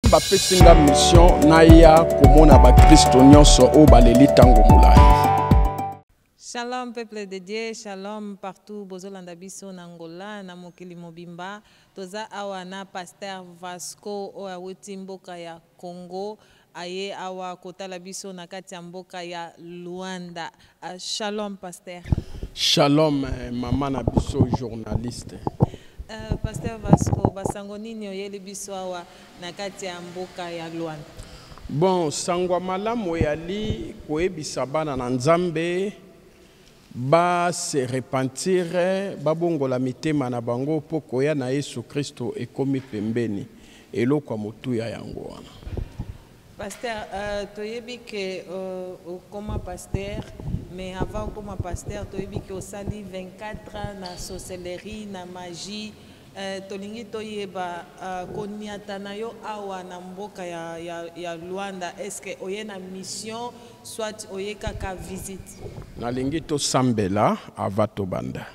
Bapesi nga mission naya komona bakristo nyonso oyo baleli ntango molai. Shalom peuple de Dieu, shalom partout bozolanda biso na Angola na mokili mobimba. Toza awa na pasteur Vasco oyo awuti mboka ya Congo aye awa kotala biso na kati ya mboka ya Luanda. Shalom pasteur. Shalom mama na biso journaliste. Pasteur Vasco, basango nini oyeli biso awa na kati ya mboka ya Luanda? Bon, sango ya malamu eyali koyebisa bana na Nzambe ba se repentir, babongola mitema na bango mpo koya na Yesu Kristo ekomi pembeni. Eloko ya motuya yango wana. Pasteur, toyebi ke okoma pasteur, mais avant okoma pasteur toyebi ke osali 24 ans na sorcellerie, na magie. Tolingi toyeba koniata na yo awa na mboka ya Luanda, est-ce que oye na mission soit oye kaka visite? Nalingi tosambela avant tobanda.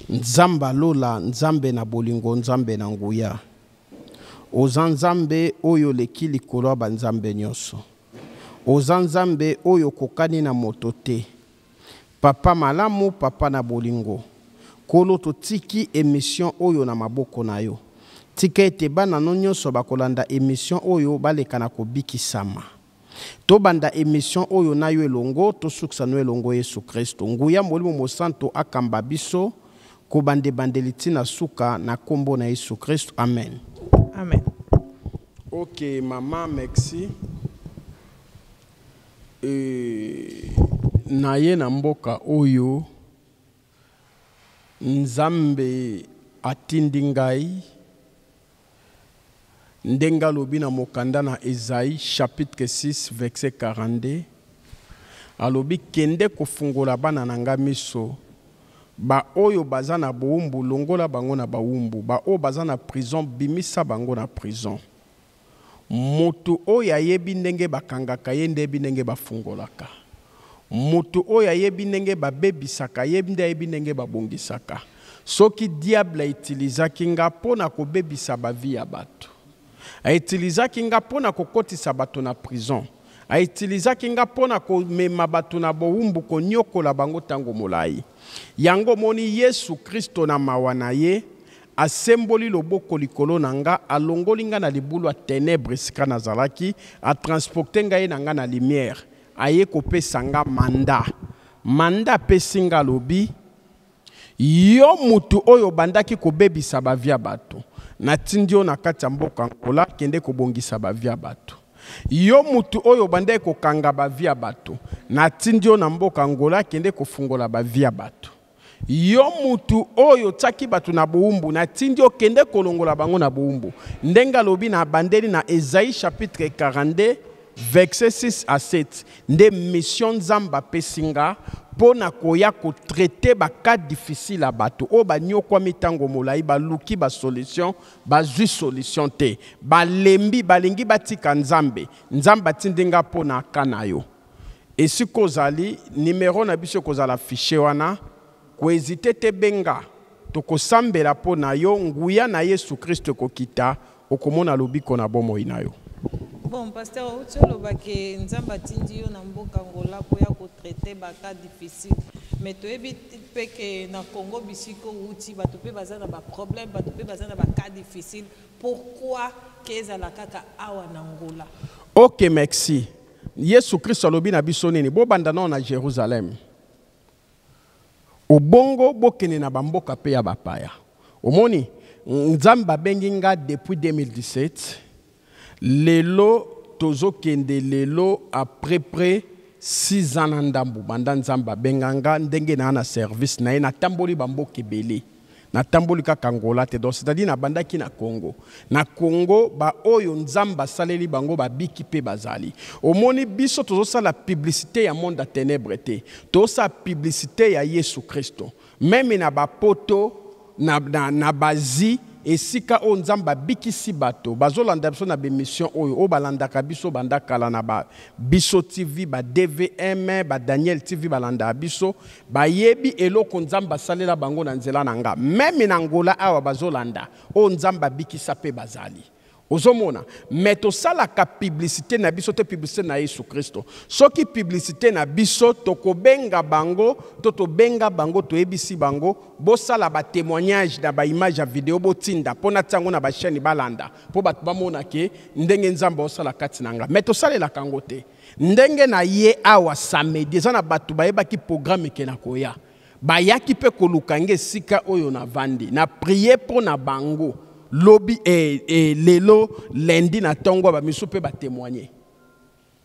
Nzambe alola, Nzambe na bolingo, Nzambe na nguya. Oza Nzambe oyo oleki likolo ya banzambe nyonso. Oza Nzambe oyo okokani na moto te. Papa malamu, papa na bolingo. Nkolo totiki emission oyo na maboko na yo. Tika ete bana no nyonso bakolanda emission oyo baleka na kobikisama. Tobanda emission oyo na yo elongo, tosukisa no elongo Yesu Kristo. Nguya Molimo Mosanto akamba biso kobanda ebandeli ti na suka na kombo na Yesu Kristo. Amen. Amen. Ok maman, merci. Naye na mboka oyo Nzambe atindi ngai ndenge alobi na mokanda na Esaïe chapitre 6 verset 42, alobi kende kofungola bana na nga miso, ba oyo baza na bowumbu longola bango na bawumbu, ba oyo baza na prison bimisa bango na prison. Moto oyo ayebi ndenge bakangaka ye nde ayebi ndenge bafungolaka. Moto oyo ayebi ndenge babebisaka ye nde ayebi ndenge babongisaka. Soki diable a utilisaki nga mpo na kobebisa ba vie ya bato, a utilisaki nga mpo na kokotisa bato na prison, a utilisaki nga mpo na komema bato na bowumbu, konyokola bango tango molayi. Yango omoni Yesu Kristo na mawa na ye asemboli loboko likolo na nga, alongoli nga na libulu ya tenebre esika nazalaki, a transporter nga ye na nga na lumière, aye kopesa nga mandat. Mandat apesi nga alobi, yo mutu oyo obandaki kobebisa ba vie ya bato, natindi yo na kati ya mboka Angola, kende kobongisa ba vie ya bato. Yo mutu oyo obandaki kokanga ba vie ya bato, natindi yo na mboka Angola, kende kofungola ba vie ya bato. Yo mutu oyo otiaki bato na bowumbu, natindi yo kende kolongola bango na bowumbu. Ndenge alobi na bandeli na Esaïe chapitre 42 verset 6 à 7, nde mission Nzambe apesi nga mpo na koya ko traiter ba cas difficile ya bato oyo banyokwami tango molayi, baluki ba solution, bazwi solution te, balembi, balingi batika Nzambe. Nzambe atindi nga mpo na cas na yo. Esika ozali, numero na biso ekozala affiche wana, ko hesiter te benga, tokosambela mpo na yo, nguya na Yesu Kristo ekokita, okomona lobiko na bomoi na yo. Bon pasteur owuti oloba ke Nzambe atindi yo na mboka Angola po oya ko traiter ba cas difficile mais toyebi pe ke na Congo bisika owuti batu pe baza na ba problème batu pe baza na ba cas difficile pourquoi ke ezala kaka awa na Angola? Ok merci. Yesu Kristo alobi na biso nini? Bobanda nao na Jerusalem. Obongo bokende na bamboka pe ya bapaya. Omoni, Nzambe abengi nga depuis 2017, lelo tozokende lelo à peu près 6 ans na ndambu banda Nzambe abenga nga ndenge naa na service na ye, natamboli bamboka ebele. Natamboli kaka Angola te, donc c'est-à-dire nabandaki na Congo. Na Congo ba oyo Nzambe asaleli bango babiki pe bazali. Omoni biso tozosala publicité ya monde ya ténèbres te. Tozosala publicité ya Yesu Kristo. Meme na ba poto, na bazi, esika oyo Nzambe abikisi bato, bazolanda biso na ba émission oyo, oyo balandaka biso banda kala na ba Biso TV, ba DVM, ba Daniel TV balandaka biso, bayebi eloko Nzambe asalela bango na nzela na nga. Meme na Angola awa bazolanda, oyo Nzambe abikisa pe bazali. Ozomona, mais tosalaka publicité na biso te, publicité na Yesu Kristo. Soki publicité na biso, tokobenga bango to tobenga bango, toyebisi bango bosala batémoignage na baimage ya video, botinda mpo natia yango na bachaîne, balanda, mpo bato bamona ke ndenge Nzambe osala kati na nga. Mais tosalelaka yango te. Ndenge na ye awa samedi, eza na bato bayebaki programme ke na koya, bayaki mpe koluka nge esika oyo navandi. Na prier mpo na bango lobi lelo lundi na ntongo. Bamisu mpe batémoigne,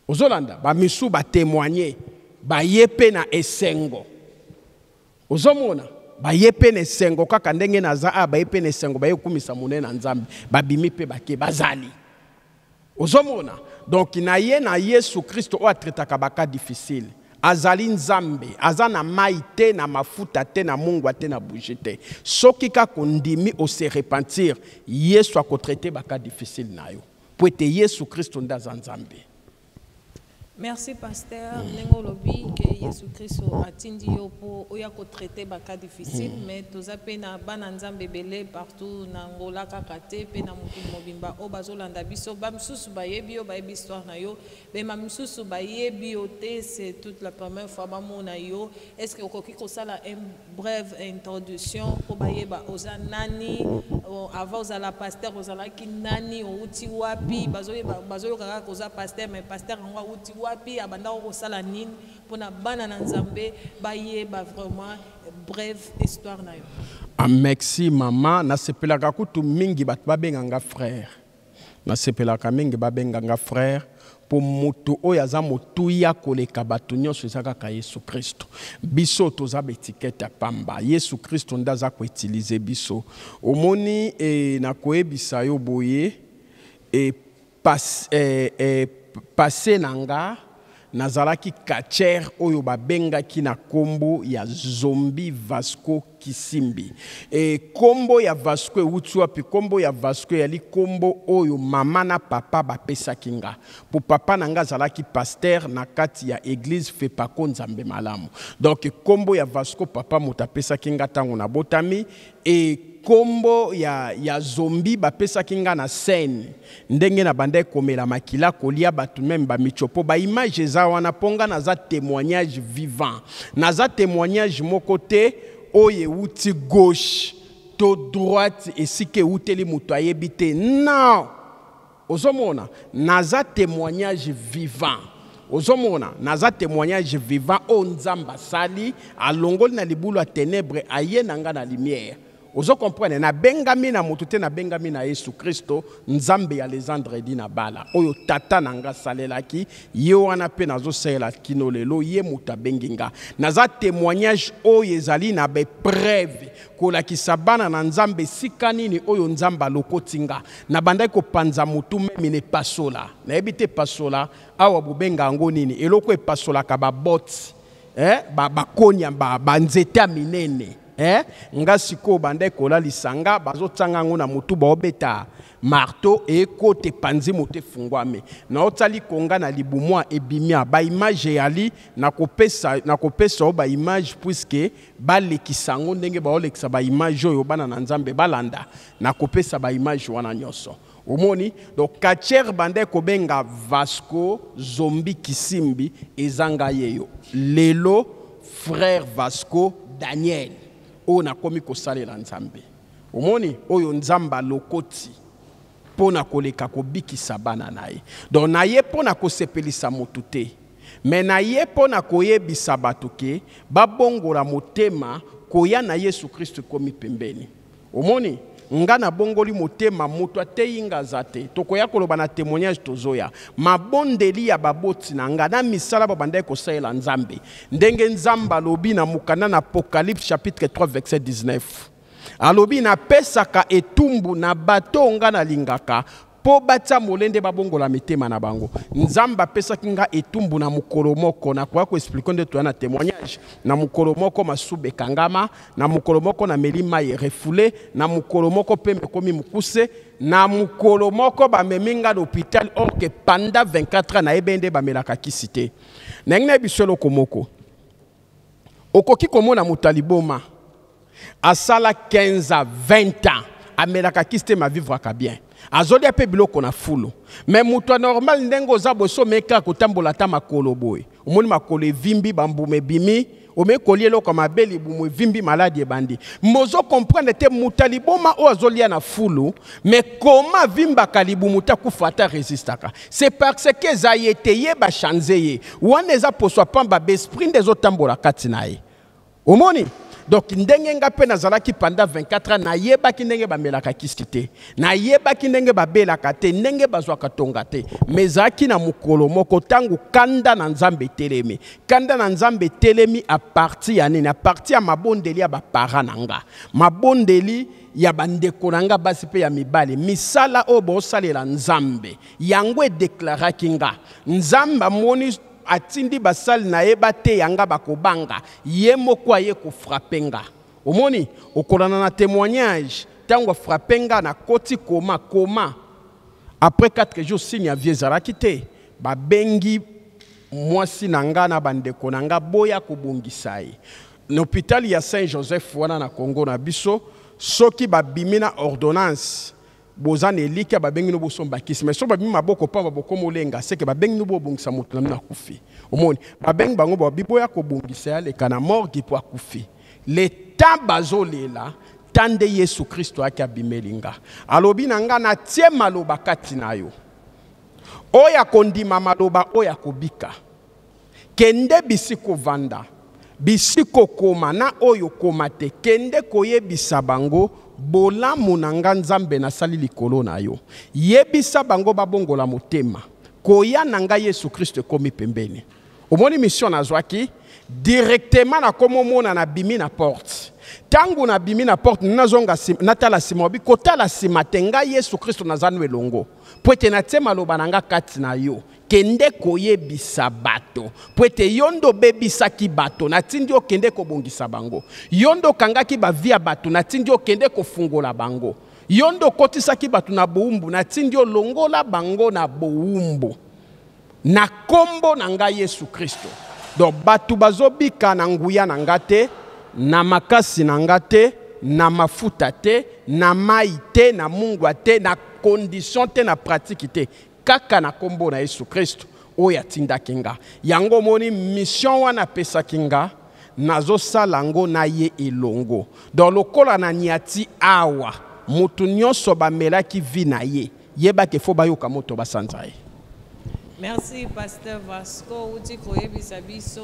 ozolanda, bamisu batémoigne, baye mpe na esengo. Ozomona, baye mpe na esengo kaka ndenge naza awa. Baye mpe na esengo, baye kokumisa monene na Nzambe, babimi mpe bake bazali. Ozomona, donc na ye na Yesu Kristo oyo atraitaka bacas difficile, azali Nzambe, aza na mai te, na mafuta te, na mungwa te, na bougie te. Soki kaka ondimi, ose repentir, Yesu akotraite bacas difficile na yo, po ete Yesu Kristo nde aza Nzambe. Merci, pasteur. Ndenge olobi ke Yesu Kristo atindi yo mpo oya kotraite bacas difficile, mais toza mpe na bana Nzambe ebele partout na Angola kaka te, mpe na mokili mobimba oyo bazolanda biso. Bamisusu bayebi yo, bayebi histoire na yo, mais bamisusu bayebi yo te, c'est toute la première fois bamona yo. Est ce que okoki kosala un brève introduction mpo bayeba oza nani? Avant ozala pasteur, ozalaki nani? Outi wapi? Bazoyoka kaka oza pasteur, mais pasteur yango awuti wapi? Abandaka kosala nini? Mpona bana na Nzambe bayeba vraiment brève histoire na yo. Ah, merci mama. Nasepelaka kutu mingi bato babenganga frère. Nasepelaka mingi babenganga frère, mpo moto oyo aza motuya koleka bato nyonso eza kaka Yesu Kristo. Biso toza baétiquette ya pamba, Yesu Kristo nde aza koutiliser biso. Omoni, nakoyebisa yo boye, passé na nga, nazalaki catcheur oyo babengaki na nkombo ya Zombi Vasco Kisimbi. Nkombo ya Vasco ewuti wapi? Nkombo ya Vasco eyali nkombo oyo mama na papa bapesaki nga, po papa na nga azalaki pasteur na kati ya église Fepako Nzambe Malamu. Donc nkombo ya Vasco, papa moto apesaki nga ntango nabotami. Nkombo ya Zombi bapesaki nga na scène, ndenge na banda ekomela makila, kolia bato, même bamitiopo. Baimage eza wana, mpo nga naza témoignage vivant. Naza témoignage moko te oyo ewuti gauche to droite, esika ewuteli moto ayebi te. Non, ozomona, naza témoignage vivant. Ozomona, naza témoignage vivant oyo Nzambe asali, alongoli na libulu ya ténèbre, aye na nga na lumière. Ozo comprendre, nabengami na moto te, nabengami na Yesu Kristo, Nzambe ya Lesandre na bala oyo tata na nga asalelaki. Ye wana mpe nazosalela kino lelo. Ye moto abengi nga. Naza témoignage oyo ezali na bapreuve kolakisa bana na Nzambe esika nini oyo Nzambe alokoti nga. Nabandaki kopanza motu même na epasola. Nayebi te epasola awa bobenga yango nini, eloko epasolaka baboti, bakonia banzete ya minene. Nga sikoyo banda ekolalisa nga, bazotianga yango na motu, baobeta marteau, ekota, epanzi moto, efungwami, naotali konga na libumu, ebimia. Baimage eyali, nakopesa oyo baimage, puisque balekisa yango ndenge baolekisa baimage oyo bana na Nzambe balanda. Nakopesa baimage wana nyonso. Omoni, donc catcheur banda ekobenga Vasco Zombi Kisimbi, eza ngai yeyo lelo, frère Vasco Daniel, oyo nakomi kosalela Nzambe. Omoni, oyo Nzambe alokoti mpo na koleka kobikisa bana na ye. Donc na ye mpo na kosepelisa motu te, mais na ye mpo na koyebisa bato ke babongola motema, koya na Yesu Kristo ekomi pembeni. Omoni, nga nabongoli motema, moto ateyi nga aza te. Tokoya koloba na témoignage, tozoya mabondeli ya baboti na nga na misala babandaki kosalela Nzambe. Ndenge Nzambe alobi na mokanda na Apocalypse chapitre 3 verset 19, alobi: napesaka etumbu na bato nga nalingaka, mpo batia molende, babongola mitema na bango. Nzambe apesaki nga etumbu na mokolo moko. Nakoya koexpliquer nde toya na témoignage. Na mokolo moko masuba ekangama, na mokolo moko nameli mai refoulé, na mokolo moko mpe ekomi mokuse, na mokolo moko bamemi nga na hôpital, or que pendant 24 ans nayebi nde bamelaka kisi te. Ndenge nayebi biso eloko moko, okoki komona moto ya liboma asala 15 à 20 ans, amelaka kisi te, mavivraka bien. Azolia mpe biloko na fulu. Mais moto ya normal ndenge oza boye, so omeki kaka kotambola ata makolo boye, omoni makolo evimbi, bambuma ebimi, omeki kolia eloko ya mabe, libumu evimbi, maladi ebandi. Mozo comprendre te moto ya liboma oyo azolia na fulu, mais koma avimbaka libumu te, akufa ata resistaka. C'est parce que eza ye te, ye bachange ye. Wana eza poso ya pamba, baesprit nde ezotambola kati na ye. Omoni? Donc ndenge nga mpe nazalaki pendant 24 ans, nayebaki ndenge bamelaka kisi te, nayebaki ndenge babelaka te, ndenge bazwaka tonga te. Mais ezalaki na mokolo moko ntango kanda na Nzambe etelemi. Kanda na Nzambe etelemi à partir ya nini? À partir ya mabondeli ya baparent na nga, mabondeli ya bandeko na nga basi mpe ya mibali, misala oyo bosalela Nzambe, yango edeklaraki nga. Nzambe amoni, atindi basali na ye bateya nga, bakobanga ye moko aye kofrapper nga. Omoni, okolanda na témoignage, ntango afrapper nga, nakoti coma. Coma, après 4 jours, signe ya vie ezalaki te. Babengi mwasi na nga na bandeko na nga, boya kobongisa ye na hôpital ya Saint Joseph wana na Congo na biso. Soki babimi na ordonnance, boza na elikya, babengi no bosomba kisi. Mais soki babimi maboko pamba, bokoma olenga seke babengi no bobongisa moto na bino akufi. Omoni, babengi bango, babi boya kobongisa ye, aleka na morgue mpo akufi. Le temps bazolela ta nde Yesu Kristo ayaki, abimeli nga, alobi na nga: natie maloba kati na yo, oyo akondima maloba oyo akobika. Kende bisika ovanda, bisika okoma na oyo okoma te, kende koyebisa bango bolamu na nga Nzambe nasali likolo na yo. Yebisa bango babongola motema, koya na ngai Yesu Kristo ekomi pembeni. Omoni, mission nazwaki directement, nakomomona nabimi na porte. Ntango nabimi na porte, nazonga, natala nsima, obi kotala nsima te, ngai Yesu Kristo naza no elongo, po ete natie maloba na nga kati na yo. Kende koyebisa bato, po ete yo nde obebisaki bato, natindi okende kobongisa bango. Yo nde okangaki bavie ya bato, natindi okende kofungola bango. Yo nde okotisaki bato na bowumbu, natindi olongola bango na bowumbu na nkombo na ngai Yesu Kristo. Donc bato bazobika na nguya na nga te, na makasi na nga te, na mafuta te, na mai te, na mungwa te, na condition te, na pratique te, kaka na nkombo na Yesu Kristo oyo atindaki nga. Yango omoni, mission wana apesaki nga, nazosala yango na ye elongo. Donc lokola na niati awa, motu nyonso bamelaki vie na ye, yebaki fo bayoka moto basanza ye. Merci, pasteur Vasco. Uti koyebisa biso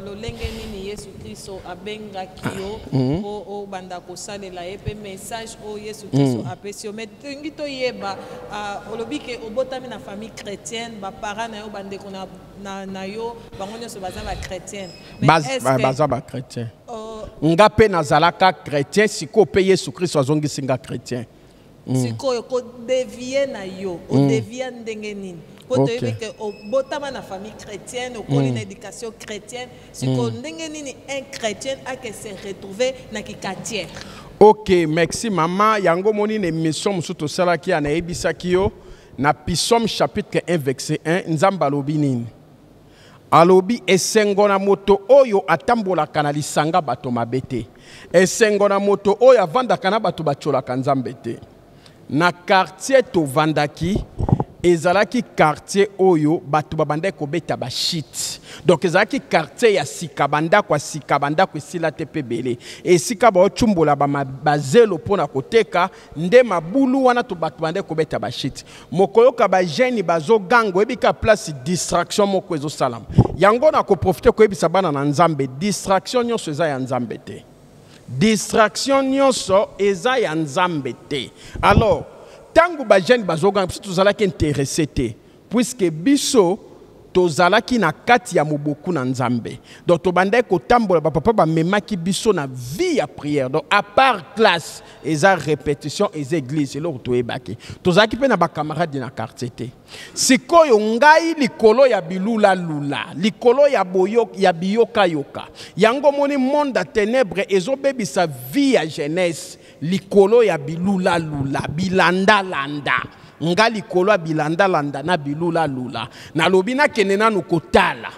lolenge nini Yesu Kristo abengaki yo mpo obanda kosalela ye, mpe message oyo Yesu Kristo apesi yo. Mais tolingi toyeba, olobi ke obotami na famille chrétienne, baparent na yo, bandeko na yo, bango nyonso baza bachrétienne. Baza bachrétien. Nga mpe nazalaka chrétien. Sikoyo mpe Yesu Kristo azongisi nga chrétien. Sikoyo kodévier na yo, odévier ndenge nini? Po toyebi ke obotama na famille chrétienne, okoli na éducation chrétienne. Sikoyo ndenge nini un chrétien ake se retrouver na kikatiere? Ok, merci mama. Yango moni, na émission mosusu tosalaki ya, nayebisaki yo na Psaume chapitre 1 verset 1, Nzambe alobi nini? Alobi: esengo na moto oyo atambolaka na lisanga bato mabe te, esengo na moto oyo avandaka na bato batiolaka Nzambe te. Na quartier tovandaki, ezalaki quartier oyo bato babandaki kobeta bashit. Donc ezalaki quartier ya sika, bandako ya sika, bandako esila te mpe ebele, esika baotumbola bazelo mpo na koteka nde mabulu wana to bato bandaki kobeta bashit. Mokoyoka bajeunes bazoganga, oyebi ka place distraction moko ezosalama. Yango na koprofiter koyebisa bana na Nzambe: distraction nyonso eza ya Nzambe te, distraction nyonso eza ya Nzambe te. Alors ntango bajeunes bazoganga, biso tozalaki intéressé te, puisque biso tozalaki na kati ya moboku na Nzambe. Donc tobandaki kotambola, bapapa bamemaki biso na vie ya prière. Donc à part classe, eza répétition, eza église, eloko toyebaki. Tozalaki mpe na bacamarade na quartier te. Sikoyo ngai, likolo ya bilulalula, likolo ya, boyo, ya biyokayoka, yango moni monde ya ténèbre ezobebisa vie ya jeunesse likolo ya bilulalula, bilandalanda. Nga likolo ya bilandalanda na bilulalula, nalobi nakende nanu kotala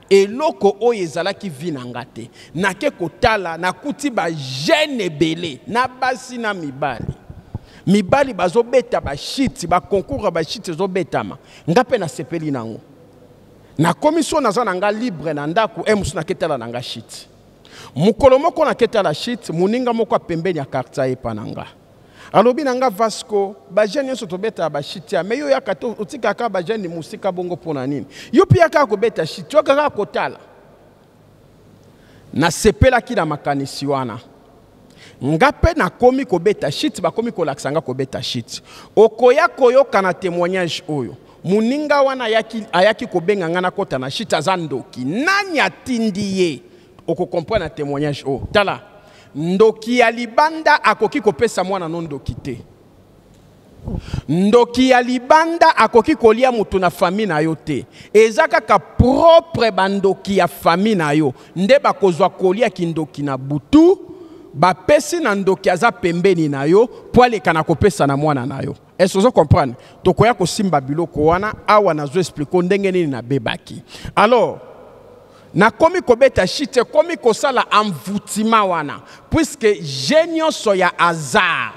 eloko oyo ezalaki vie na nga te. Nake kotala, nakuti bajeunes ebele na basi na mibali. Mibali bazobeta bashiti, baconcours ya bashiti ezobetama, nga mpe nasepeli nango. Nakomi so naza na nga libre na ndako, e mosusu naketala na nga shiti. Mokolo moko naketala shiti, moninga moko apembeni ya quartier ayepa na nga. Alobi na nga: "Vasco, bajeune nyonso tobetaka bashiti ya me yo yaka te, otikaka bajeune mosika bongo mpo na nini? Yo mpe yaka kobeta shiti, yoka kaka kotala." Nasepelaki na makanisi wana. Nga mpe nakomi kobeta shit, bakomi kolakisa nga kobeta shit. Okoya koyoka na témoignage oyo, moninga wana ayaki kobenga nga nakɔta na shit, aza ndoki. Nani atindi ye? Okokomprendre na témoignage oyo. Tala, ndoki ya libanda akoki kopesa mwana no ndoki te. Ndoki ya libanda akoki kolia moto na famille na yo te. Eza kaka propre bandoki ya famille na yo nde bakozwa kolia kindoki na butu, bapesi na ndoki aza pembeni na yo mpo aleka na kopesa na mwana na yo. Est ozo comprendre? Tokoya kosimba biloko wana awa. Nazo expliquer ndenge nini nabebaki. Alors nakomi kobeta shit, ekomi kosala envoûtement wana, puisque je nyonso ya hasard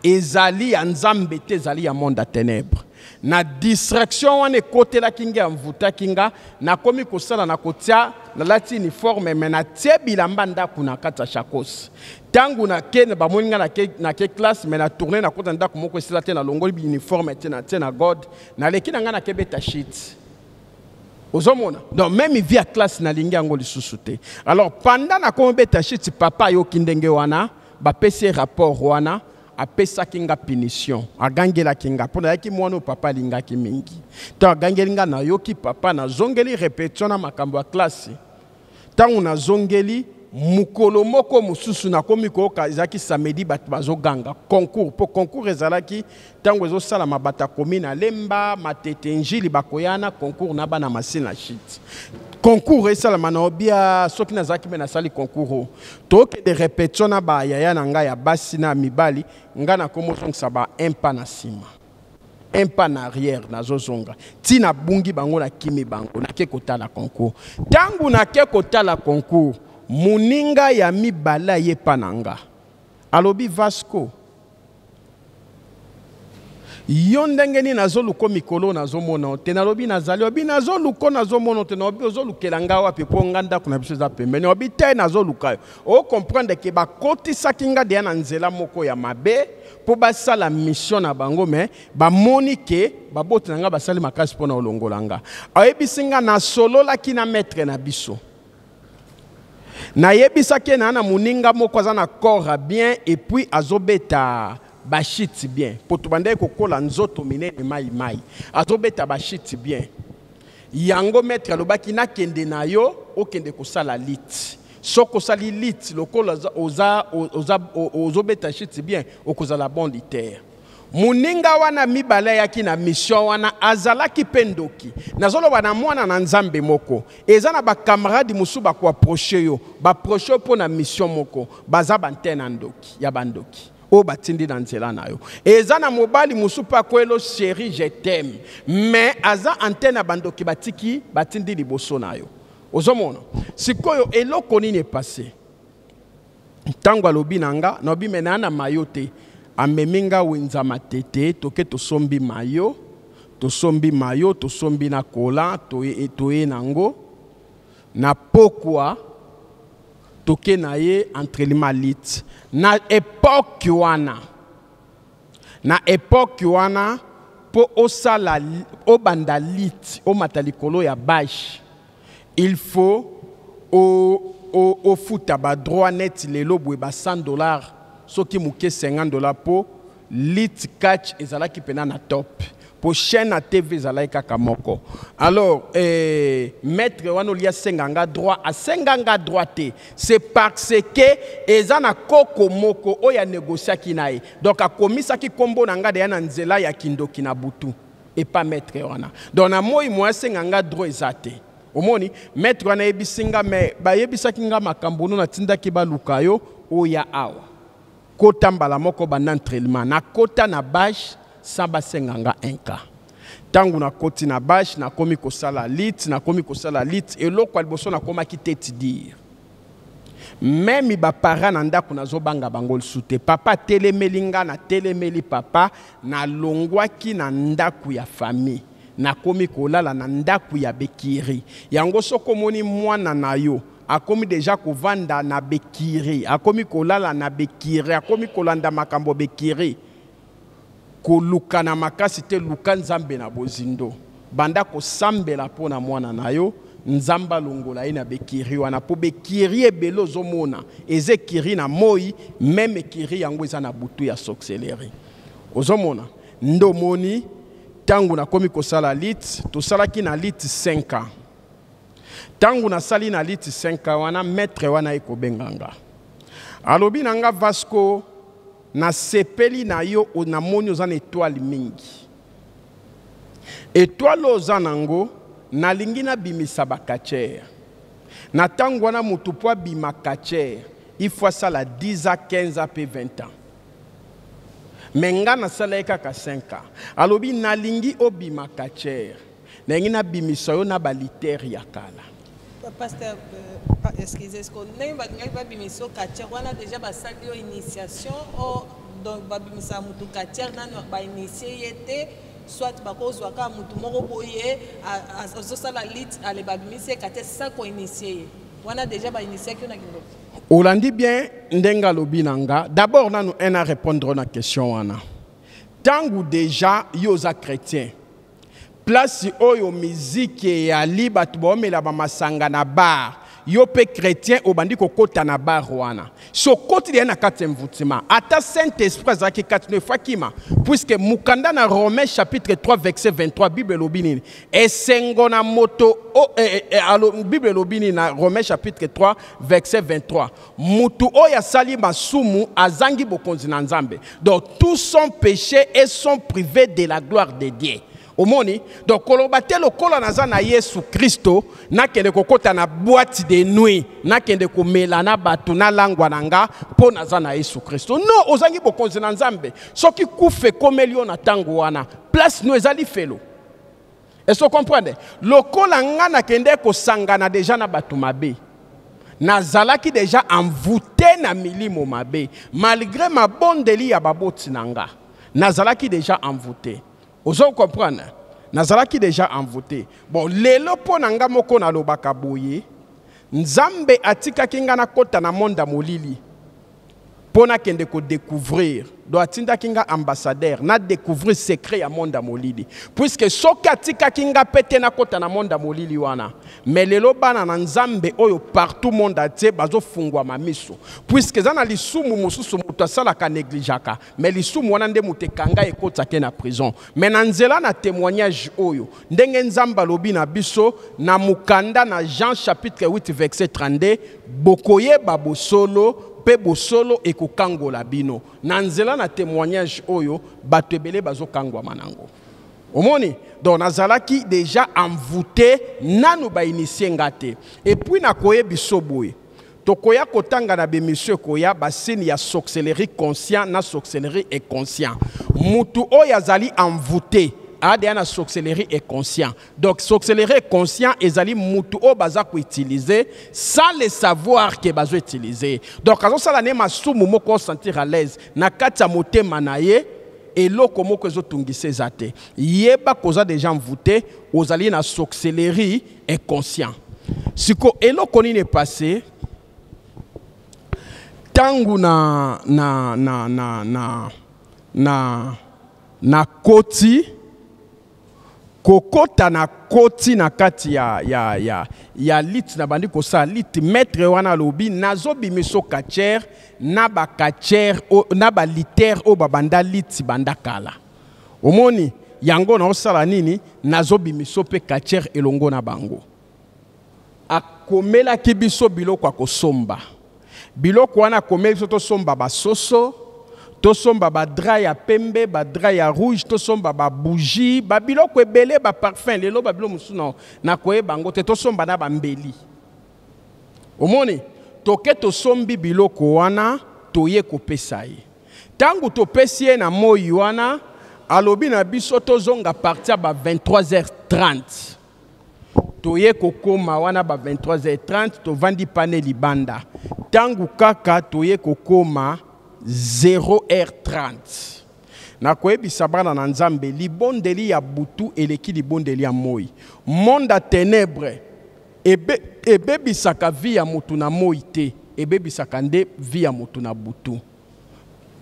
ezali ya Nzambe te, ezali ya monde ya ténèbre. Na distraction wana ekotelaki ngai, amvutaki nga. Nakomi kosala na kotia, nalati uniforme me natie bilamba ndako na kati ya sacoche. Ntango nake, bamoni nga nake classe, me na tourne, nakota ndako moko esila te, nalongoli uniforme te, natie na god, naleki na ngai, nakebeta shit. Ozomona, donc même vie ya classe nalingi yango lisusu te. Alors pendant nakomi obeta shit, papa ayoki ndenge wana bapesi ye rapport wana, apesaki nga punition, agangelaki nga mpo nayaki mwana oyo papa alingaki mingi. Ntango agangeli nga, nayoki papa, nazongeli répétition na makambo ya classe. Ntango nazongeli mokolo moko mosusu, nakomi koyoka, ezalaki samedi, bato bazoganga concours, mpo concours ezalaki ntango ezosalama, bato akomi na Lemba, Matete, Njili, bakoya na concours na bana Masina shit. Concours esalama na obia, soki nazalaki mpe nasali concours oyo, tokende répétition na bayaya na ngai ya basi na mibali. Ngai nakomi ozongisa ba un pas na nsima, un pas na arrière, nazozonga ti nabungi bango, nakimi bango, nake kotala concours. Ntango nake kotala concours, moninga ya mibale ayepa na nga, alobi: "Vasco, yo ndenge nini nazoluka mikolo, nazomona te?" Nalobi: "Nazali." Obi: "Nazoluka, nazomona te." Naobi: "Ozolukela nga wapi? Mpo nga ndako na biso eza pembeni." Obi: "Te, nazoluka yo." Ocomprendre ke bakotisaki nga deya na nzela moko ya mabe mpo basala mission na bango, me bamoni ke baboti na nga basali makasi mpo na kolongola nga. Ayebisi nga: "Nasololaki na maître na biso, nayebisaki ye na moninga moko aza na corps bien et puis azobeta bashit bien, po tobandaki kokola nzoto minene mai mai, azobeta bashit bien. Yango maître alobaki nakende na yo, okende kosala lutte. Soki osali lutte, lokola ozobeta shit bien, okozala bon lutteur." Moninga wana mibale ayaki na mission wana, azalaki mpe ndoki. Nazoloba na mwana na Nzambe moko, eza na bacamarade mosusu bakoapprocher yo, baapprocher yo mpo na mission moko, baza bante na ndoki ya bandoki oyo batindi na nzela na yo. Eza na mobali mosusu mpe akwelo: "Chéri, je t'aime", mais aza antenne ya bandoki batiki, batindi liboso na yo. Ozomona sikoyo eloko nini epase? Ntango alobi na nga, nalobi: "Me naa na mayo te." Amemi nga wenza Matete, toke tosombi mayo, tosombi mayo, tosombi na kola, toye nango na pokwa, toke na ye entraînement lutte. Na époque wana, na époque wana, mpo osala, obanda lutte, omata likolo ya bâche, il faut ofuta badroit neti lelo boye ba 100 $, soki moke 50 $, mpo lutte catch ezalaki mpena na top, mpo chaîne ya TV ezalaki kaka moko. Alors maître wana olia asenga nga droit, asenga nga droit te, c'est parce que eza na koko moko oyo anégociaki na ye. Donc akomisaki nkombo na nga deya na nzela ya kindoki na butu epa maître wana. Donc na moi mo asenga nga droit eza te. Omoni, maître wana ayebisi nga: "Me bayebisaki nga makambo no, natindaki baluka yo, oya awa, kota mbala moko, banda entraînement." Nakota na bâche sans basenga nga un cas. Ntango nakoti na bâche, nakomi kosala lutte, nakomi kosala lutte. Eloko ya liboso, nakomaki tête dure. Meme ba parents na ndako nazobanga bango lisusu te. Papa atelemeli nga, natelemeli papa, nalongwaki na ndako ya famille, nakomi kolala na ndako ya bekiri. Yango soki omoni mwana na yo akomi deja kovanda na bekiri, akomi kolala na bekiri, akomi kolanda makambo bekiri, koluka na makasi te, luka Nzambe na bozindo. Banda kosambela mpo na mwana na yo, Nzambe alongola ye na bekiri wana, mpo bekiri ebele ozomona eza ekiri na moi, meme ekiri yango eza na butu ya sorcellerie. Ozomona nde omoni ntango nakomi kosala lit, tosalaki na lit 5 ans. Ntango nasali na lit 5 ans wana, maître wana ekobenga nga, alobi na nga: "Vasco, nasepeli na yo, namoni oza na étoile mingi. Étoile oyo oza nango, nalingi nabimisa bacatcheurs." Na ntango wana, motu mpo abima catcheur, il faut asala 10 ans, 15 ans mpe 20 ans, me nga nasala ye kaka 5 ans. Alobi: "Nalingi obima catcheur, nalingi nabimisa yo na balutteurs ya kala." Pasteur, excusez, ce que ndenge balingaki babimisa yo catcheur wana, déjà basali yo initiation o? Donc babimisa mutu catcheur nano bainitie ye te, soit bakozwa kaka mutu moko boye azosala lutte, ale babimisi ye catcheur sans koinitie ye? Wana déjà bainitiaki yo na kindoki? Olandi bien ndenge alobi na nga. D'abord nanu un a répondre na question wana. Ntango déjà yo oza chrétien, place oyo miziki eyali, bato baomela bamasanga na bar, yo mpe chrétien obandi kokɔta na bar wana, so okoti deya na kati ya mvutima, ata Saint Esprit azalaki kati no, efakima, puisque mokanda na Romain chapitre 3 verset 23, Bible elobi nini? Esengo na moto o, eh, eh, alo, Bible elobi nini na Romain chapitre 3 verset 23? Mutu oyo asali masumu azangi bokonzi na Nzambe. Donc tous sont péchés et sont privés de la gloire de Dieu. Omoni, donc koloba te lokola naza na Yesu Kristo, nakende kokɔta na boîte de nuit, nakende komela na bato, nalangwa na nga mpo naza na Yesu Kristo. Non, ozangi bokonzi na Nzambe. Soki kufa ekomeli yo na ntango wana, place no ezali felo. Est-ce comprendre? Lokola nga nakende kosangana deja na bato mabe, nazalaki deja envoûté na milimo mabe, malgré mabondeli ya baboti na nga, nazalaki deja envoûté. Ozo comprendre? Nazalaki deja envoûté. Bon, lelo mpo na nga moko nalobaka boye: Nzambe atikaki nga nakɔta na monde ya molili mpo nakende kodécouvrir. Donc atindaki nga ambassadeur na découvrir secret ya monde ya molili, puisque soki atikaki nga mpe te nakɔta na monde ya molili wana, mais lelo bana na Nzambe oyo partout monde atie bazofungwama miso, puisque eza na lisumu mosusu moto asalaka, négligeaka, mais lisumu wana nde moto ekanga ekotake na prison. Mais na nzela na témoignage oyo, ndenge Nzambe alobi na biso na mokanda na Jean chapitre 8 verset 32: "Bokoyeba bosolo, mpe bosolo ekokangola bino." Na nzela na témoignage oyo, bato ebele bazokangwama nango. Omoni, donc nazalaki déjà envoûté, nanu bainitie nga te. Et puis nakoyebi so boye, tokoya kotanga na baémission ekoya basigne ya sorcellerie conscient na sorcellerie inconscient. Mutu oyo azali envoûté adeya na sorcellerie inconscient. Donc sorcellerie inconscient ezali mutu oyo baza koutiliser sans le savoir ke bazoutiliser. Donc azosala ne masumu moko, osentir à l'aise na kati ya motema na ye, eloko moko ezotungisa eza te. Yeba koza déjà envoûté, ozali na sorcellerie inconscient. Siko eloko nini epasse ntango na koti kokota na koti na kati ya lutte, na bandi kosala lutte, maître wana alobi: "Nazobimisa catcheur na bacatcheurs, na balutteurs oyo babanda lutte banda kala. Omoni yango, naosala nini? Nazobimisa mpe catcheur elongo na bango." Akomelaki biso biloko ya kosomba. Biloko wana akomeli biso, tosomba basoso, tosomba badraps ya pembe, badraps ya rouge, tosomba babougie, babiloko ebele, baparfum. Lelo babiloko mosusu nakoyeba yango te. Tosomba na bambeli. Omoni, toke tosombi biloko wana, toye kopesa ye. Ntango topesi ye na moi wana, alobi na biso tozonga partir ya ba 23h30. Toye kokóma wana ba 23h30, tovandi pane libanda. Ntango kaka toye kokóma 0h30, nakoyebisa bana na Nzambe, libondeli ya butu eleki libondeli ya moi. Monde ya ténèbre ebebisaka vie ya motu na moi te, ebebisaka nde vie ya motu na butu.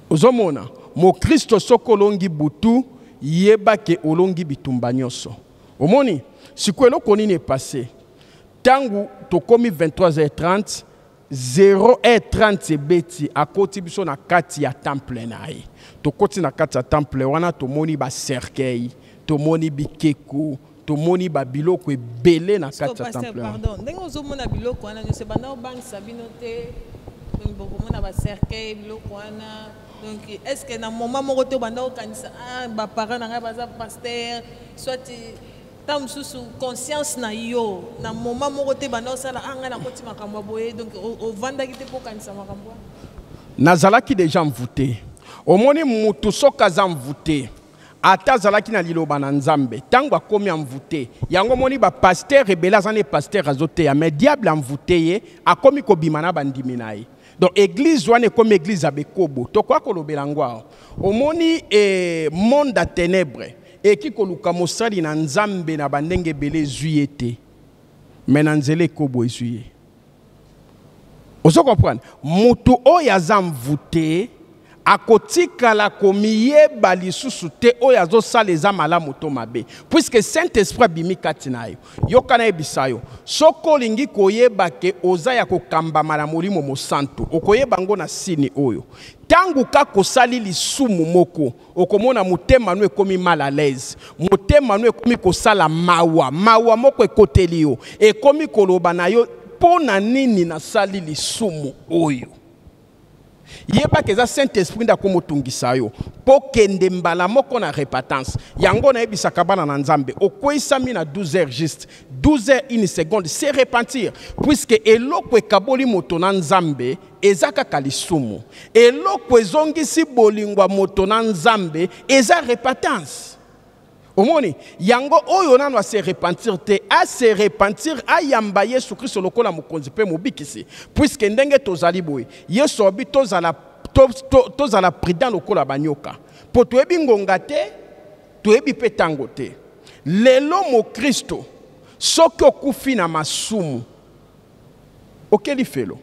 Ozomona, mokristo, soki olongi butu, yeba ke olongi bitumba nyonso. Omoni sikoyo eloko nini epase? Ntango tokomi 23h30, 0h30 ebeti, akoti biso na kati ya temple na ye. Tokoti na kati ya temple wana, tomoni bacercueil, tomoni bikeko, tomoni babiloko ebele na kati ya temple. Pardon, ndenge ozomona biloko wana nyonso, ebanda obangisa bino te? Donc bokomona bacercueil, biloko wana, donc est ce que na moment moko te obanda okanisa: ah, baparent na ngai baza pasteur? Soit ntango mosusu conscience na yo na moment moko te banda osala: ah, ngai nakoti makambo ya boye? Donc ovandaki te mpo okanisa makambo wana? Nazalaki déjà envoûté. Omoni, mutu soki aza envoûté, ata azalaki na liloba na Nzambe, ntango akomi envoûté, yango omoni bapasteur ebele aza ne pasteur, azoteya, mais diable envoûté ye, akomi kobima na bandimi na ye. Donc église wana ekomi église ya bekobo. Tokoka kolobela yango awa. Omoni, monde ya ténèbre eki koluka mosali na Nzambe na bandenge ebele, ezwi ye te, me na nzela ekobo ezwi ye. Ozo comprendre? Motu oyo aza envoûté akotikala komiyeba lisusu te oyo azosala eza malamu to mabe, puisque Saint Esprit abimi kati na yo. Yoka, nayebisa yo, soki olingi koyeba ke oza ya kokambama na Molimo Mosantu, okoyeba yango na signe oyo: ntango kaka osali lisumu moko, okomona motema no ekomi mal à l'aise, motema no ekomi kosala mawa, mawa moko ekoteli yo, ekomi koloba na yo: mpo na nini nasali lisumu oyo? Yebaka eza Saint Esprit nde akomotungisa yo mpo kende mbala moko na repentance. Yango nayebisaka bana na Nzambe: okweyisami na 12 heures juste, 12 heures une seconde, se repentir, puisque eloko ekaboli moto na Nzambe eza kaka lisumu. Eloko ezongisi bolingo ya moto na Nzambe eza repentance. Omoni yango, oyo nano ase repentir te, ase repentir, ayamba Yesu Kristo lokola mokonzi mpe mobikisi, puisque ndenge tozali boye, Yesu alobi tozala, tozala prudent lokola banyoka, mpo toyebi ngonga te, toyebi mpe ntango te. Lelo mokristo, soki okufi na masumu, okeli felo.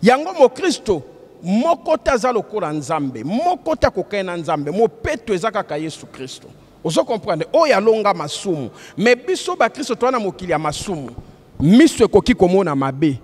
Yango mokristo moko te aza lokola Nzambe, moko te akokai na Nzambe. Mopeto eza kaka Yesu Kristo. Ozo comprendre? Oyo alonga masumu. Me biso bakristo toza na mokili ya masumu. Miso ekoki komona mabe,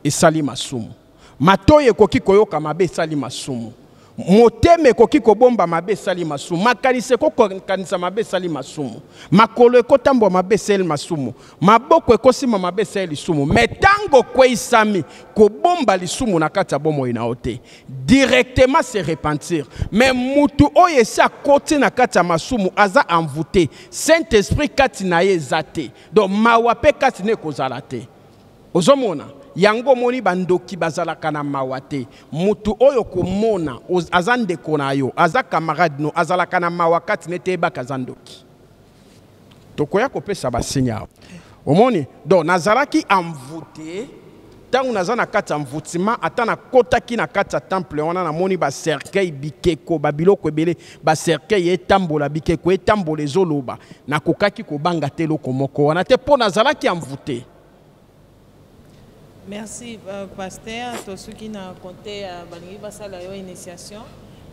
esali masumu. Matoi ekoki koyoka mabe, esali masumu. Motema ekoki kobomba mabe, esali masumu. Makanisi ekokanisa mabe, esali masumu. Makolo ekotambola mabe, esali masumu. Maboko ekosima mabe, esali lisumu. Me ntango okweyisami, kobomba lisumu na kati ya bomoi na yo te, directement se repentir. Me mutu oyo esi akoti na kati ya masumu aza envoûté, Saint Esprit kati na ye eza te, donc mawa mpe kati na ekozala te. Ozomona yango, omoni bandoki bazalaka na mawa te. Mutu oyo komona aza ndeko na yo, aza camarade no, azalaka na mawa kati nete, yebaka aza ndoki. Tokoya kopesa basigne awa. Omoni, donc nazalaki envoûté. Ntango naza na kati ya envoûtement, ata nakɔtaki na kati ya temple wana, namoni bacercueil, bikeko, babiloko ebele, bacercueil etambola, bikeko etambola, ezoloba, nakokaki kobanga te eloko moko wana te, mpo nazalaki envoûté. Merci, pasteur. Tosuki na konte balingi basala yo initiation,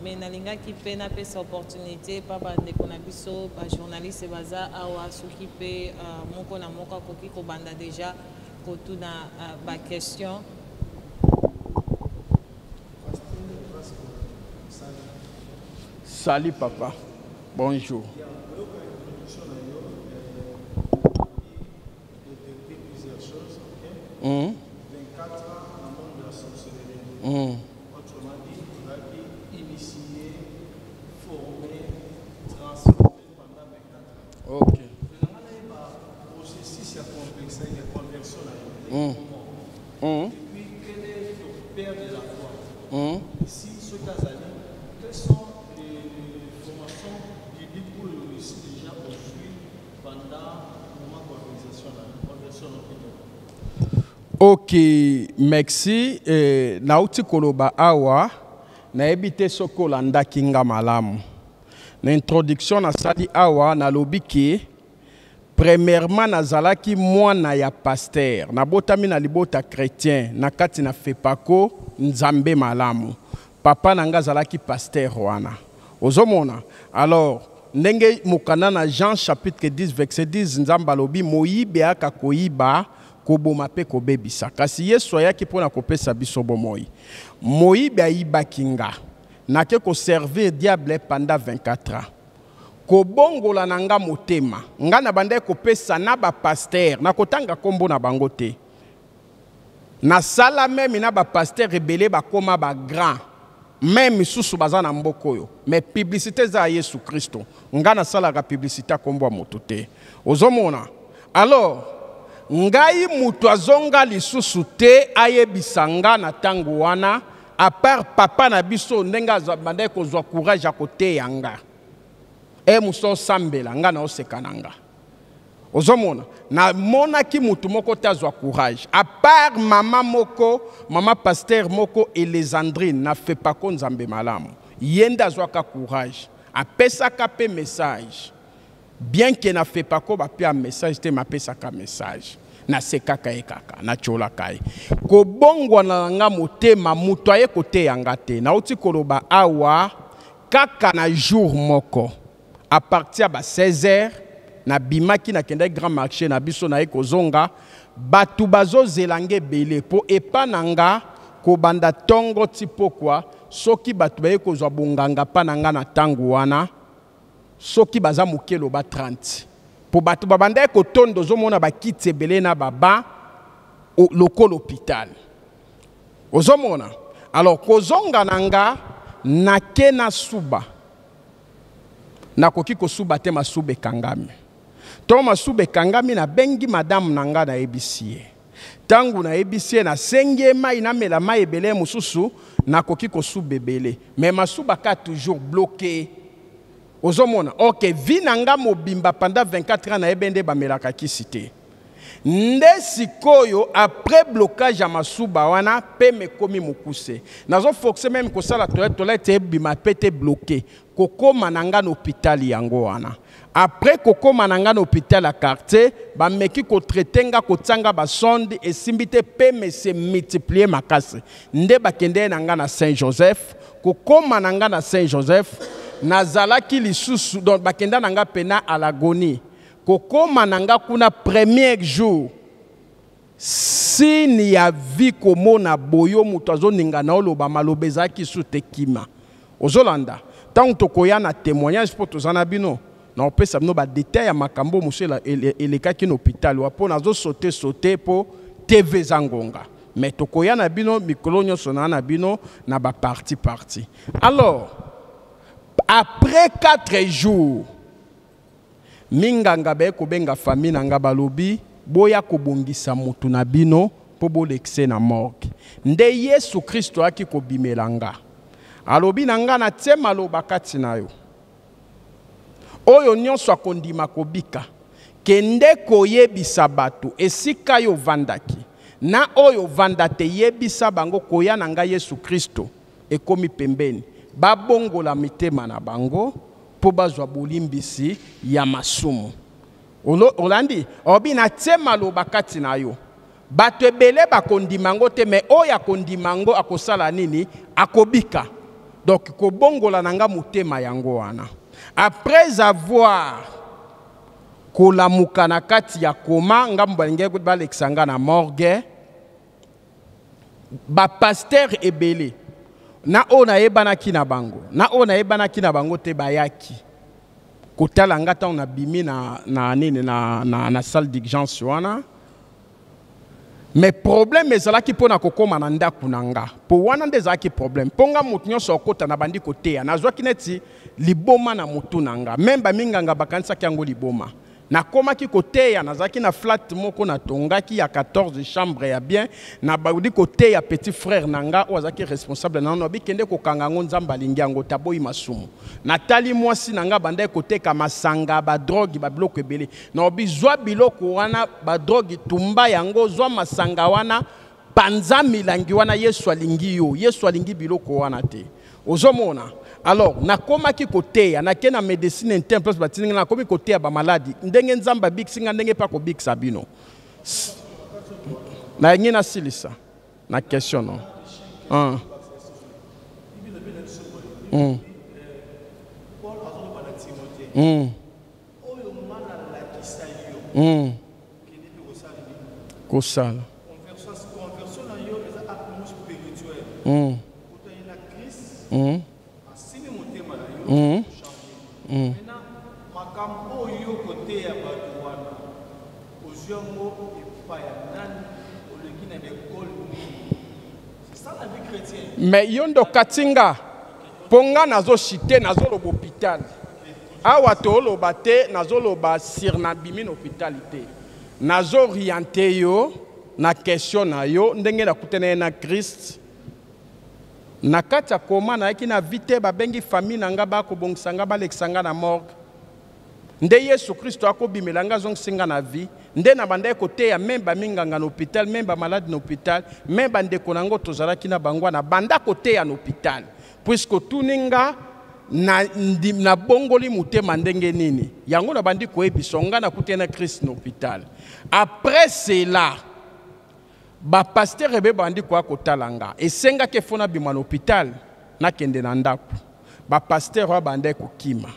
mais nalingaki mpe napesa opportunité mpa bandeko na biso bajournaliste baza awa. Soki mpe moko na moko akoki kobanda déjà kotuna baquestion. Salut papa, bonjour. 24 ans dans le monde de la sorcellerie. Autrement dit, vous avez initié, formé, transformé pendant 24 ans. Maintenant, le processus ya complexe ya conversion na yo. Et puis, quel est ton père de la foi? Ici, ce Kazali, quelles sont les formations bibliques pour réussir déjà aujourd'hui pendant le moment d'organisation? Ok, merci. Nauti koloba awa, nayebi te soki olandaki nga malamu. Na introduction nasali awa, nalobi ke premièrement nazalaki mwana ya pasteur, nabotami na libota chrétien na kati na Fepako Nzambe malamu. Papa na nga azalaki pasteur wana. Ozomona? Alors ndenge mokanda na Jean chapitre 10 verset 10, Nzambe alobi moyibi ayaka koyiba, koboma mpe kobebisa, kasi Yesu ayaki mpona kopesa biso bomoi. Moyibi ayibaki nga, nake koservir diable pendant 24 ans. Kobongola na nga motema, nga na bandaki kopesa na bapasteur, nakotanga nkombo na bango te. Nasala meme na bapasteur ebele bakoma bagrand, meme misusu baza na mboka oyo, mais publicité eza ya Yesu Kristo. Nga nasalaka publicité ya nkombo ya moto te. Ozomona? Alors ngai moto azonga lisusu te ayebisa nga na ntango wana, à part papa na biso ndenge bandaki kozwa courage ya koteya nga. Moso osambela nga na oseka na nga. Ozomona, namonaki motu moko te azwa courage, à part mama moko, mama pasteur moko Elesandrine na Fepako Nzambe malamu. Ye nde azwaka courage, apesaka mpe message. Bien que na Fepako bapia message te, mapesaka message. Nasekaka ye kaka, natiolaka ye. Kobongwana na nga motema, moto aye koteya nga te. Nauti koloba awa kaka na jour moko, à partir ya ba 16 heures nabimaki, nakendaki grand marché na biso, naye kozonga, bato bazozela nga ebele mpo epa na nga kobanda ntongo ti pokwa. Soki bato baye kozwa bonganga mpa na nga na ntango wana, soki baza moke loba 30, mpo bato babandaki kotonda. Ozomona bakiti ebele na baba lokola hôpital. Ozomona? Alors kozonga na nga, nake na suba, nakoki kosuba te, masuba ekangami. Ntongo masuba ekangami, nabengi madame na nga, nayebisi ye. Ntango nayebisi ye, nasengi ye mai, namela mai ebele mosusu, nakoki kosuba ebele, mais masuba ka toujours bloqué. Ozomona? Ok, vie na nga mobimba pendant 24 ans, nayebi nde bamelaka kisi te. Nde sikoyo après blocage ya masuba wana, mpe mekomi mokuse, nazoforce même kosala toilette, toilette ebima mpe te, bloqué. Kokóma na nga na hôpital yango wana, après kokóma na nga na hôpital ya quartier, bameki kotraiter nga, kotia nga basonde, esimbi te, mpe mese multiplie makasi. Nde bakende na nga na Saint Joseph. Kokóma na nga na Saint Joseph, nazalaki lisusu, donc bakenda na nga pena à l'agonie. Kokóma na nga kuna, premier jour, signe ya vie, komona boyo moto azoninga na oloba maloba ezalaki su te, kima. Ozolanda? Ntango tokoya na témoignage, mpo toza na bino, na opesa bino badetail ya makambo mosusu elekaki na hôpital wa, mpo nazosaute saute mpo TV eza ngonga, mais tokoya na bino mikolo nyonso na bino na baparti parti. Alors après 4 jours, minganga baye kobenga famille na nga, balobi boya kobongisa motu na bino mpo bolekise na morgue. Nde Yesu Kristo ayaki kobimela nga, alobi na nga: natie maloba kati na yo, oyo nyonso akondima kobika. Kende koyebisa bato esika yo ovandaki na oyo ovanda te, yebisa bango koya na ngai Yesu Kristo ekomi pembeni, babongola mitema na bango mpo bazwa bolimbisi ya masumu. Olandi? Obi natie maloba kati na yo, bato ebele bakondima yango te, mais oyo akondima yango akosala nini? Akobika. Donc kobongola na nga motema yango wana, après avoir kolamuka na kati ya koma, ngambo balingaki balekisa nga na morgue, bapasteur ebele na oyo nayebanaki na bango, na oyo nayebanaki na bango te, bayaki kotala nga ntango nabimi na nini, na salle d'urgence wana. Mais problème ezalaki mpo na kokóma na ndako na nga, mpo wana nde ezalaki problème, mpo nga motu nyonso akota na bandi koteya, nazwaki neti liboma na motu na nga. Même baminganga bakanisaki yango liboma. Nakomaki koteya, nazalaki na flat moko natongaki ya 14 chambre ya bien. Nabandi koteya petit frère na nga oyo azalaki responsable na nga, bikende kokanga yango, Nzambe alingi yango, taboyi masumu. Natali mwasi na nga bandaki koteka masanga, badrogue, babiloko ebele. Naobi zwa biloko wana, badrogue, tumba yango, zwa masanga wana, panza milangi wana, Yesu alingi yo, Yesu alingi biloko wana te. Ozomona? Alors nakomaki koteya, nake na médecine interne, place batindi nga, nakomi koteya bamaladi ndenge Nzambe abikisi nga, ndenge mpe akobikisa bino. Nayengi nasilisa na question no. Ah. Kosala. Makambo oyo koteya bato wana, ozwi yango epai ya nani? Oleki na baekole nini? C'est ça la vie chrétienne. Mais yo ndo okati nga, mpo nga nazoshite, nazoloba hôpital awa, tooloba te, nazoloba sur nabimi na hôpital te. Nazooriente yo na question na yo ndenge nakutana ye na Christ na kati ya koma. Nayaki na vie te, babengi famille na nga, bakobongisa nga, balekisa nga na morgue, nde Yesu Kristo akobimela nga, azongisi nga na vie. Nde na bandaki koteya même baminganga na hôpital, même bamalade na hôpital, même bandeko na yango tozalaki na bango wana. Banda koteya na hôpital, puisque otuni nga nabongoli motema ndenge nini, yango nabandi koyebisa nga nakutani na Christ na hôpital. Après cela, bapasteur ebe bandi koya kotala nga. Esengaki efo nabima na hôpital, nakende na ndako. Bapasteur oyo bandaki kokima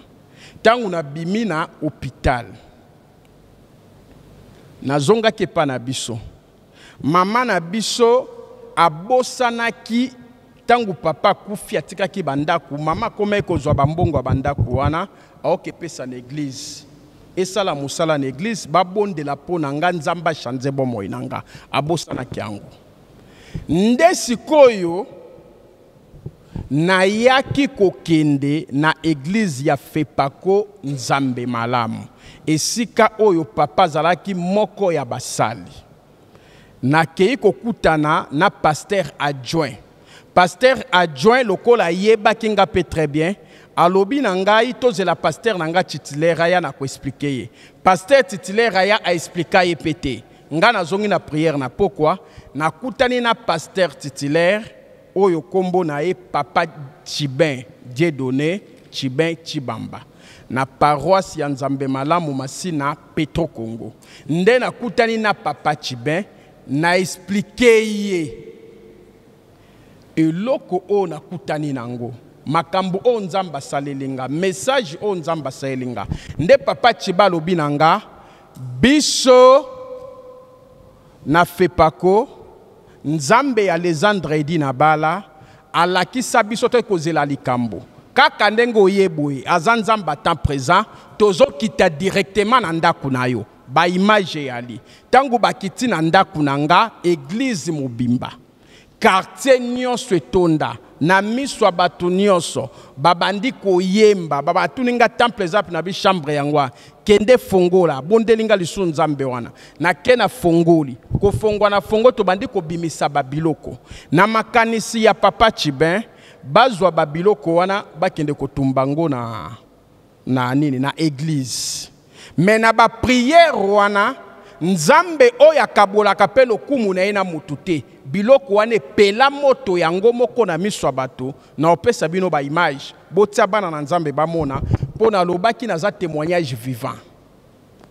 ntango nabimi na hôpital, nazongaki epa na biso. Mama na biso abosanaki ntango papa akufi, atikaki bandako. Mama akomaki kozwa bambongo ya bandako wana, aokepesa na église, esala mosala na église, babondela mpo na nga, Nzambe achange bomoi na nga. Abosanaki yango. Nde sikoyo nayaki kokende na église ya Fepako Nzambe Malamu, esika oyo papa azalaki moko ya basali. Nakei kokutana na pasteur adjoint. Pasteur adjoint, lokola ayebaki nga mpe très bien, alobi na ngai tozela pasteur na nga titulaire aya na koexpliquer ye. Pasteur titulaire aya, aexplika ye mpe te. Nga nazongi na prière na pokwa, nakutani na pasteur titulaire oyo nkombo na ye papa Chibin Dieudonné Chibin Chibamba, na paroisse ya Nzambe Malamu, Masina, Petro Congo. Nde nakutani na papa Chibin, na expliquer ye eloko oyo nakutani nango, makambo oyo Nzambe asaleli nga, message oyo Nzambe asaleli nga. Nde papa Chiba alobi na nga: biso na Fepako, Nzambe ya Lesandre Edi na bala alakisa biso te kozela likambo kaka ndenge oye boye. Aza Nzambe à temps présent. Tozokita directement na ndako na yo. Baimage eyali ntango bakiti na ndako na nga, église mobimba, quartier nyonso etonda, na miso ya bato nyonso babandi koyemba. Batuni nga: temple eza na bi chambre yango wana, kende fongola, bondeli nga lisusu Nzambe wana. Nake na fongoli, kofongwa na fongo, tobandi kobimisa babiloko. Na makanisi ya papa Chibin, bazwa babiloko wana, bakende kotumba ngo na nini, na église. Mais na baprière wana, Nzambe oyo akabolaka mpe lokumu na ye na motu te, biloko wana epela moto yango moko na miso ya bato. Na opesa bino baimage, botia bana na Nzambe bamona, mpo nalobaki naza témoignage vivant.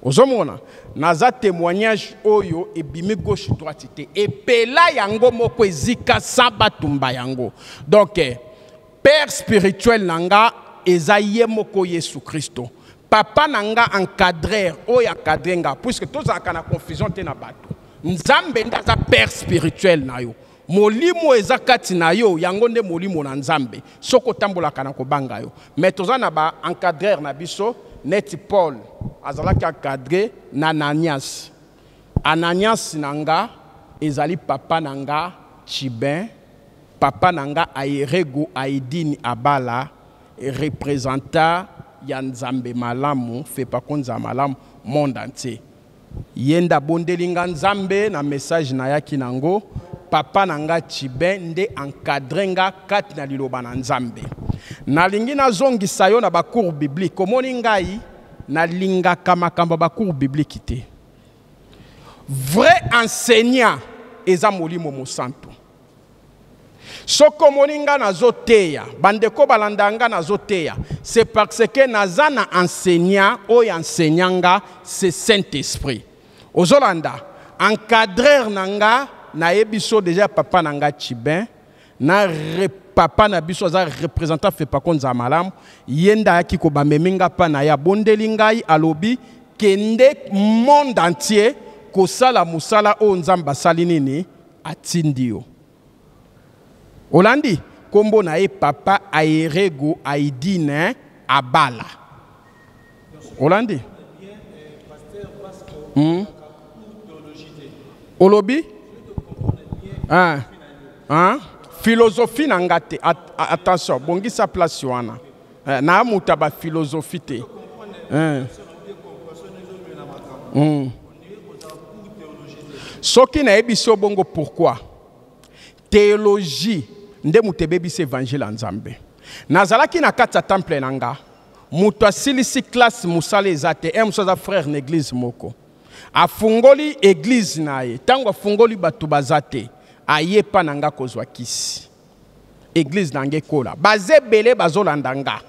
Ozomona, naza témoignage oyo ebimi gauche droite te. Epela yango moko, ezika sa batumba yango. Donc père spirituel na nga eza ye moko Yesu Kristo. Papa na nga encadreur oyo encadre nga, puisque tozalaka na confusion te na bato, Nzambe nde aza père spirituel na yo. Molimo eza kati na yo, yango nde molimo na Nzambe soki otambolaka na kobanga yo. Mais toza na baencadreur na biso, neti Paul azalaki encadré na Ananias. Ananias na nga ezali papa na nga Chibin, papa na nga Aerego Aidini Abala, représentant. ya Nzambe malamu, Fepako Nzambe malamu monde entier. Ye nde abondeli nga Nzambe na message nayaki nango. Papa na nga Chibin nde encadre nga kati na liloba na Nzambe. Nalingi nazongisa yo na ba cours biblique. Omoni ngai nalingaka makambo ya ba cours biblique te. Vrai enseignant eza Molimo Mosantu. Soki omoni nga nazoteya, bandeko balanda nga nazoteya, c'est parce que naza na enseignant oyo enseignant nga, c'est Saint-Esprit. Ozolanda, encadreur na nga, nayebi so déjà papa na nga Chibin, na papa na biso aza représentant Fepako Nzambe malamu, ye nde ayaki kobamemi nga pa na ye, abondeli ngai, alobi kende monde entier kosala mosala oyo Nzambe asali nini atindi yo. Olandi kombo na ye papa Aerego Aidine Abala. Olandi? Olobi? Hein? Hein? Philosophie na nga te. Attention, bongisa place wana. Eh, na muta ba philosophie te. Hein? Soki nayebisi yo bongo pourquoi? Théologie nde moto ebebisi évangile ya Nzambe. Nazalaki na kati ya temple na nga, moto asilisi classe mosala eza te, un mosusu aza frère na église moko. Afungoli église na ye, ntango afungoli bato baza te, aye pa na nga kozwa kisi. Église na nga ekola. Baza ebele bazolanda nga.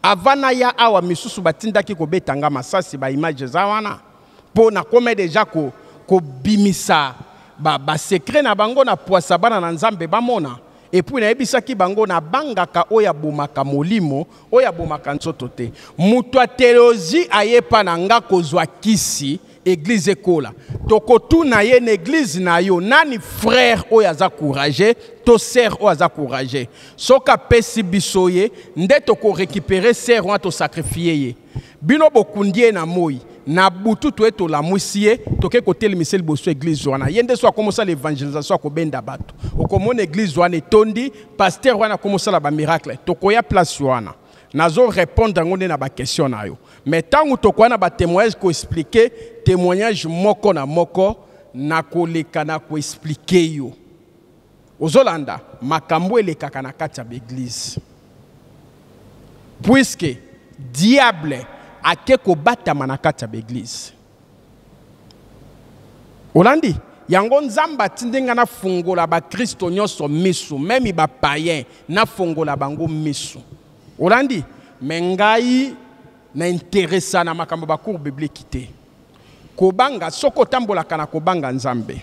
Avant naya awa misusu batindaki kobeta nga masasi, ba image eza wana. Po nakome deja kobimisa ba secret na bango na poisa bana na Nzambe bamona. Et puis nayebisaki bango nabangaka oyo abomaka molimo, oyo abomaka nzoto te. Moto ya théologie ayepa na nga kozwa kisi, église ekola. Tokotuna ye na église na yo, nani frère oyo aza courageux, to sœur oyo aza courageux. Soki apesi biso ye, nde toko récupérer sœur wana to sacrifier ye. Bino bokundi ye na moi, na butu toye tolamwisi ye, toke kotelemisa liboso église wana. Ye nde so akomosala évangélisation akobenda bato. Okomona église wana etondi, pasteur wana akomosala ba miracle. Tokoya place wana. Nazo répondre yango nde na ba question na yo. Mais tango tokoya na ba témoignage ko expliquer témoignage moko na moko, na koleka na ko expliquer yo. Ozolanda makambo elekaka na kati ya ba église. Puisque diable ake kobatama na kati ya ba église. Olandi yango Nzambe atindi nga na fungola ba Kristo nyonso misu, meme ba païen na fungola bango misu. Olandi mais ngai na interesa na makambo ba cours biblique te. Kobanga soko otambolaka na kobanga Nzambe,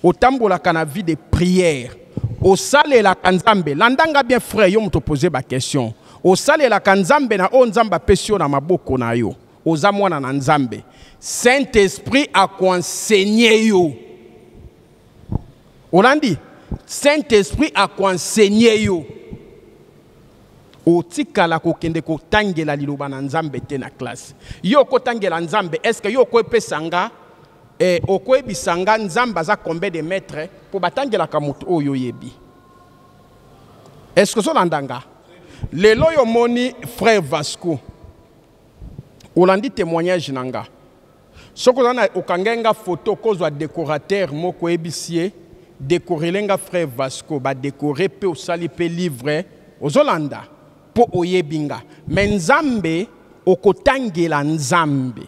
otambolaka na vie de prière, osalelaka Nzambe. Landanga bien frère, yo moto poser ba question. Osalelaka Nzambe na oyo Nzambe apesi yo na maboko na yo. Oza mwana na Nzambe. Saint-Esprit akoenseigner yo. Olandi? Saint-Esprit akoenseigner yo. Otikala kokende kotangela liloba na Nzambe te na classe. Yo okotangela Nzambe, est-ce que yo okoyepesa nga, okoyebisa nga Nzambe aza combien de mètres po batangelaka moto oyo oyebi? Est-ce que ozolanda nga? Lelo yo moni frère Vasco. Olandi témoignage na nga. Soki oza na okangai nga photo kozwa décorateur moko oyebisi ye décorele nga frère Vasco, ba décorer pe osali pe livre ozolanda po oyebi nga. Mais Nzambe okotangela Nzambe.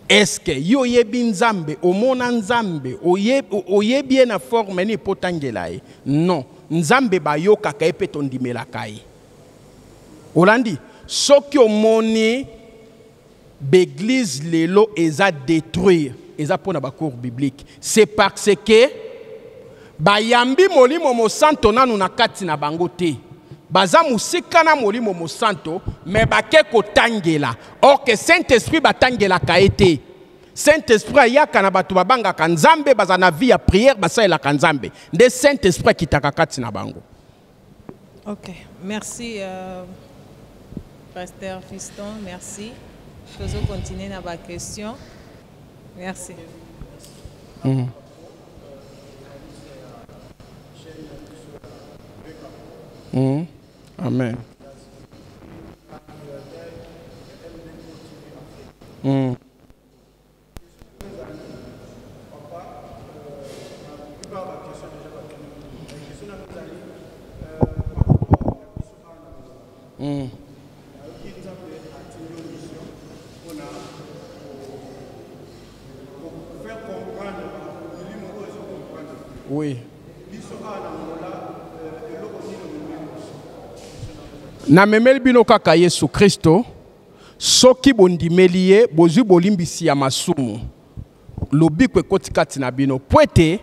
Est-ce que yo oyebi Nzambe, omona Nzambe, oyebi ye na forme nini po otangela ye? Non, Nzambe bayokaka ye pe tondimelaka ye. Olandi, soki omoni b'église lelo eza détruire, eza pona ba cours biblique, c'est parce que bayambi molimo mosanto nanu na kati na bango te. Baza musika na molimo mosanto, mais bake kotangela. Or que Saint-Esprit batangelaka ye te. Saint-Esprit ayaka na bato babangaka Nzambe, baza na vie ya prière, basalelaka Nzambe. Nde Saint-Esprit akitaka kati na bango. Ok, merci Pasteur Fiston, merci. Tozo continuer na ba question. Merci. Amen. Oui. Namemeli bino kaka Yesu Kristo. Soki bondimeli ye, bozwi bolimbisi ya masumu, lobiko ekoti kati na bino. Po ete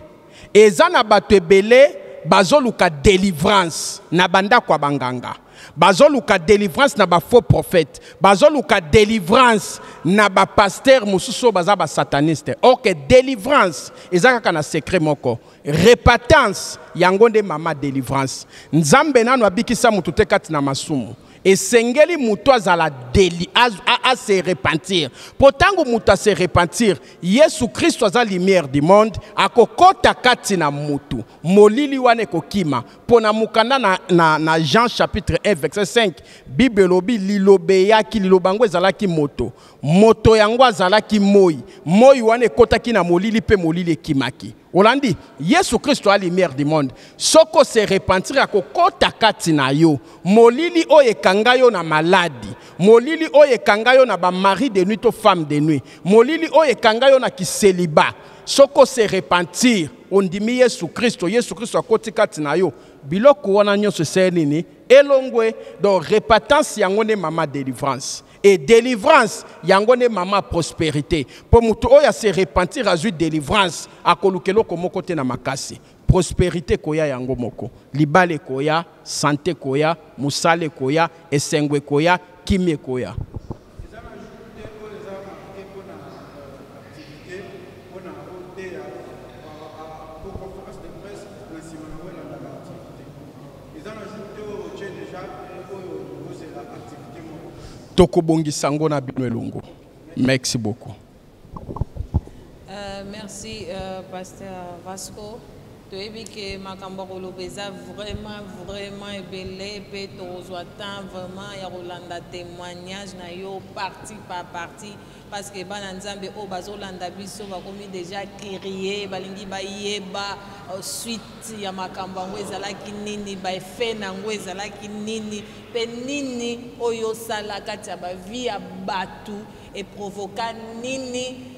eza na bato ebele bazoluka delivrance na bandako ya banganga, bazoluka delivrance na ba faux prophètes, bazoluka delivrance na ba pasteurs mosusu oyo baza ba sataniste. Or que delivrance eza kaka na secret moko, repentance. Yango nde mama delivrance. Nzambe nano abikisa motu te kati na masumu. Esengeli moto azala deli, a se repentir. Po ntango moto ase repentir, Yesu Kristo aza lumière du monde, akokɔta kati na motu, molili wana ekokima. Mpo na mokanda na Jean chapitre 1 verset 5, Bible elobi: liloba eyaki, liloba yango ezalaki moto, moto yango azalaki moi, moi wana ekɔtaki na molili mpe molili ekimaki. Olandi? Yesu Kristo a lumière du monde. Soki ose repentir, akokɔta kati na yo. Molili oyo ekanga yo na maladi, molili oyo ekanga yo na bamari de nuit to femme de nuit, molili oyo ekanga yo na kiseliba, soki ose repentir, ondimi Yesu Kristo, Yesu Kristo akoti kati na yo, biloko wana nyonso esali nini? Elongwe. Donc repentance yango nde mama délivrance, et délivrance yango nde mama prospérité. Mpo moto oyo ase repentir, azwi délivrance, akoluka eloko moko te na makasi. Prospérité ekoya yango moko, libala ekoya, santé ekoya, mosala ekoya, esengo ekoya, kimi ekoya. Eza na jour te oyo eza marqué mpona activité, mpona oteya po conférence de presse, na nsima nango elandaka activité? Eza na jour te oyo otie déjà, oyo ozela activité moko? Tokobongisa yango na bino elongo. Merci beaucoup. Merci, pasteur Vasco. Toyebi ke makambo ya koloba eza vraiment vraiment ebele, mpe tokozwa temps vraiment ya kolanda témoignage na yo partie par partie, parce que bana Nzambe oyo bazolanda biso bakomi déjà curieux, balingi bayeba suite ya makambo yango ezalaki nini, baeffet na yango ezalaki nini, mpe nini oyo osala kati ya bavie ya bato eprovoka nini.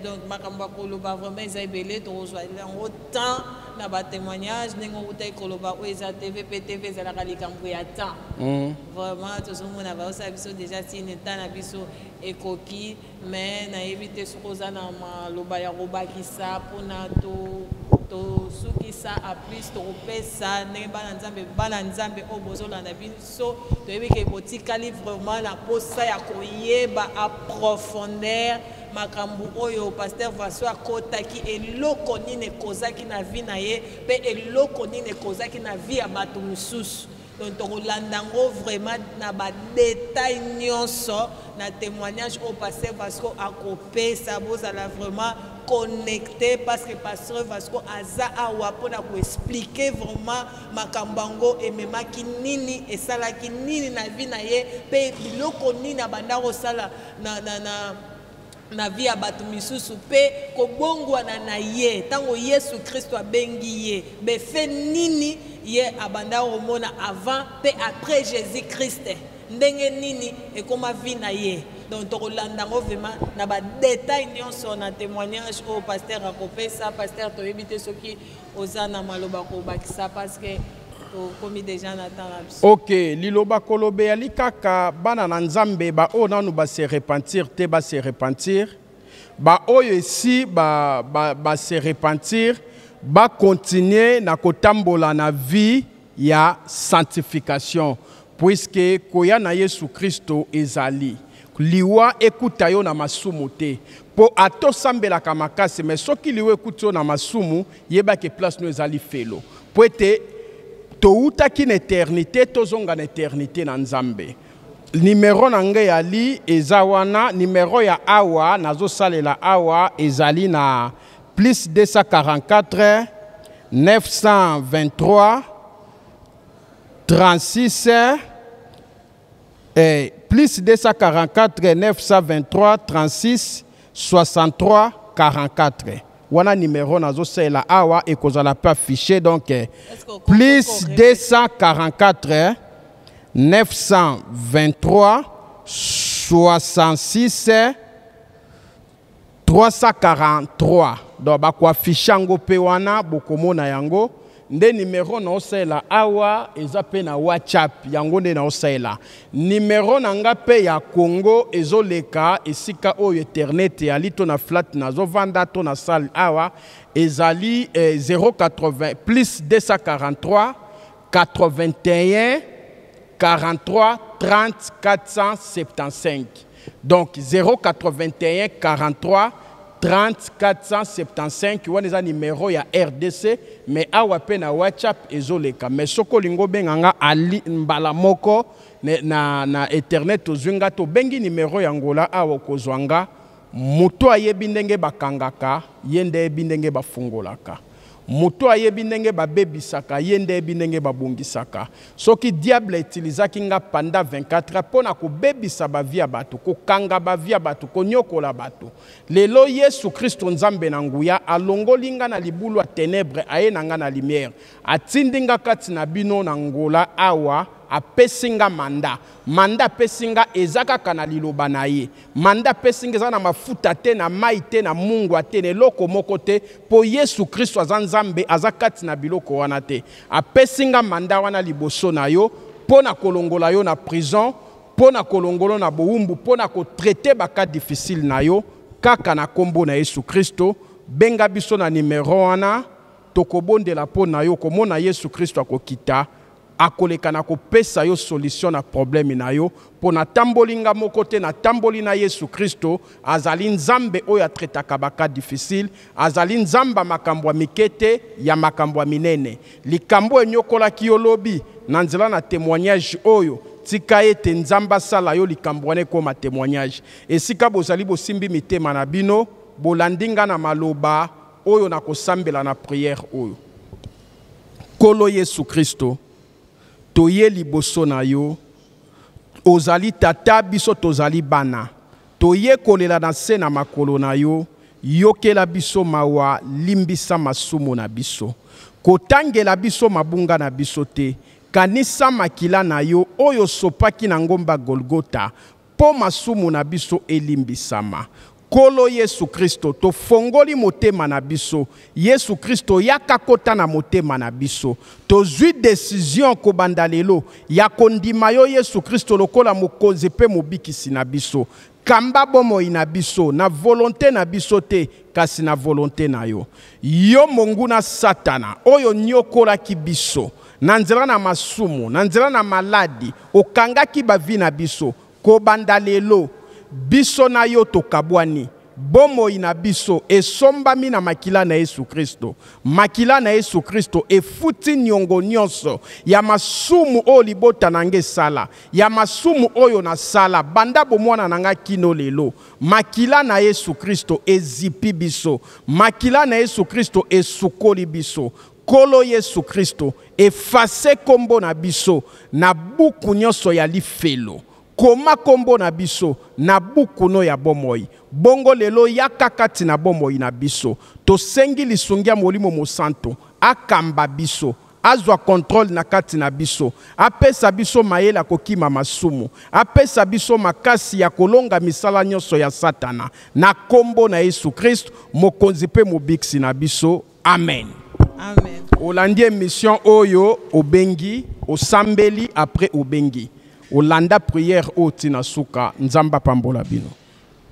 Donc makambo ya koloba vraiment eza ebele. Tokozwa yango temps na batémoignage ndenge okutaki koloba. Oyo eza TV, mpe TV ezalaka likambo ya temps. Vraiment tozomona baosala biso déjà sine, temps na biso ekoki, mais nayebi te soki oza na maloba ya kobakisa mpona tosukisa. A plus tokopesa ndenge bana Nzambe, bana Nzambe oyo bozolanda biso, toyebi ke botikali vraiment na posa ya koyeba a profondeur makambo oyo pasteur Vasco akotaki, eloko nini ekozaki na vie na ye, mpe eloko nini ekozaki na vie ya bato mosusu. Donc tokolanda yango vraiment na badetail nyonso na témoignage oyo pasteur Vasco akopesa. Bozala vraiment connecté, parce que pasteur Vasco aza awa mpona koexpliquer vraiment makambo yango ememaki nini, esalaki nini na vie na ye, mpe biloko nini abanda kosala na vie ya bato misusu, mpe kobongwana na ye ntango Yesu Kristo abengi ye, befe nini ye abanda komona avant mpe après Jésus Christ, ndenge nini ekóma vie na ye. Donc tokolanda yango vraiment na badetail nyonso na témoignage oyo pasteur akopesa. Pasteur, toyebi te soki oza na maloba kobakisa, parce que tokomi déjà na temps na biso. Ok, liloba koloba eyali kaka bana na Nzambe baoyo nanu base repentir te, base repentir. Baoyo esi base ba, ba se repentir, bakontinue na kotambola na vie ya sanctification, puisque koya na Yesu Kristo ezali liwa ekuta yo na masumu te. Mpo ata osambelaka makasi, me soki liwa ekuti yo na masumu, yebaki place no ezali felo, mpo ete toutaki na éternité, tozonga na éternité na Nzambe. Nimero na ngai yali eza wana. Nimero ya awa nazosalela awa ezali na plus 244 923 36, plus 244 923 36 63 44. Wana nimero nazosalela awa, ekozala mpe affiché. Donc Est-ce que plus 244 923 66. 343. Donc bakoaffiche yango mpe wana bokomona yango. Nde numero naosalela awa eza mpe na WhatsApp, yango nde naosalela. Numero na nga mpe ya Congo ezoleka esika oyo internet eyali to na flat nazovanda to na salle awa ezali 080 plus 243 81 43 30 475. Donc 081 43 30 475 wana eza numero ya RDC, mais awa pe na WhatsApp ezoleka. Mais soko olingi obenga nga ali mbala moko na internet ozwi nga to bengi numero ya Angola awa okozwa nga. Moto ayebi ndenge bakangaka, ye nde ayebi ndenge bafungolaka. Moto ayebi ndenge babebisaka, ye nde ayebi ndenge babongisaka. Soki diable utilisaki nga pendant 24 heures mpona kobebisa ba vie ya bato, kokanga ba vie ya bato, konyokola bato. Lelo Yesu Kristo Nzambe na nguya alongoli nga na libulu ya ténèbre, aye na nga na lumière. Atindi nga kati na bino na Angola awa, apesi nga mandat. Mandat apesi nga eza kaka na liloba na ye. Mandat apesi nga eza na mafuta te, na mai te, na mungwa te, na eloko moko te, po Yesu Kristo aza Nzambe, aza kati na biloko wana te. Apesi nga mandat wana liboso na yo, po na kolongola yo na prison, po na kolongola na bowumbu, po na kotraite ba cas difficile na yo, kaka na kombo na Yesu Kristo. Benga biso na numero wana, tokobondela po na yo, komona Yesu Kristo akokita, akoleka na kopesa yo solution na problème na yo. Po na tamboli nga moko te, na tamboli na Yesu Kristo, azali Nzambe oyo atretaka ba cas difficile, azali Nzambe ya makambo ya mike te, ya makambo ya minene. Likambo enyokolaki yo lobi, na nzela na témoignage oyo, tika ete Nzambe asala yo likambo wana ekoma témoignage. Esika bozali bosimbi mitema na bino, bolandi nga na maloba oyo nakosambela na prière oyo. Kolo Yesu Kristo, toye liboso na yo, ozali tata, biso tozali bana. Toye kolela na se na makolo na yo, yokela biso mawa, limbisa masumu na biso. Kotangela biso mabunga na biso te, kanisa makila na yo oyo sopaki na ngomba Golgotha, po masumu na biso elimbisama. Kolo Yesu Kristo, tofongoli motema na biso. Yesu Kristo, yaka kota na motema na biso. Tozwi décision kobanda lelo ya kondima yo Yesu Kristo lokola mokonzi pe mobikisi na biso. Kamba bomoi na biso, na volonté na biso te, kasi na volonté na yo. Yo monguna Satana, oyo nyokolaki biso, na nzela na masumu, na nzela na maladi, okangaki ba vie na biso, kobanda lelo, biso na yo tokabwani. Bomoi na biso esombami na makila na Yesu Kristo. Makila na Yesu Kristo efuti niongo nyonso ya masumu oyo libota na nge sala, ya masumu oyo na sala banda bomwana na nga kino lelo. Makila na Yesu Kristo ezipi biso. Makila na Yesu Kristo esukoli biso. Kolo Yesu Kristo efase kombo na biso na buku nyonso ya lifelo. Koma kombo na biso na buku no ya bomoi. Bongo lelo yaka kati na bomoi na biso. Tosengi lisungi ya Molimo Mosantu akamba biso, azwa contrôle na kati na biso, apesa biso mayele ya kokima masumu, apesa biso makasi ya kolonga misala nyonso ya Satana. Na kombo na Yesu Kristo, mokonzi pe mobikisi na biso. Amen. Amen. Olandi émission oyo obengi, osambeli après obengi. Olanda prière oyo tina suka, Nzamba pambola bino.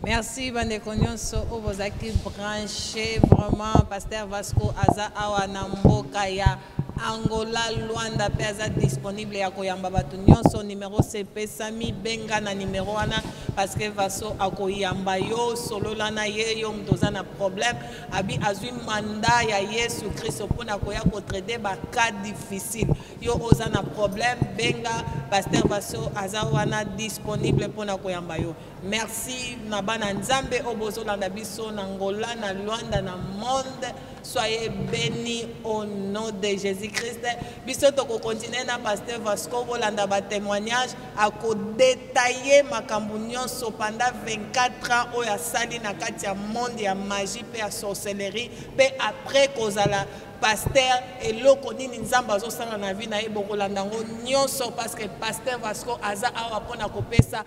Merci bandeko nyonso oyo bozalaki branché vraiment. Pasteur Vasco aza awa na mboka ya Angola, Luanda, pe aza disponible ya koyamba bato nyonso. Numéro sepesami, benga na numéro wana parce que Vasco akoyamba yo, solola na ye, yo moto oza na problème. Abi azwi mandat ya Yesu Kristo mpona koya kotraite ba cas difficile. Yo oza na problème, benga Pasteur Vasco aza wana disponible mpona koyamba yo. Merci na bana Nzambe oyo bozolanda biso na Angola, na Luanda, na monde. Soyez bénis au nom de Jésus-Christ. Biso toko continuer na Pasteur Vasco bolanda ba témoignage à ko détailler makambo nyonso pendant 24 ans oyo asali na kati ya monde ya magie pe ya sorcellerie pe après kozala pasteur eloko nini Nzambe azosala na vie na ye, bokolanda ngo nyonso parce que Pasteur Vasco aza awa pona kopesa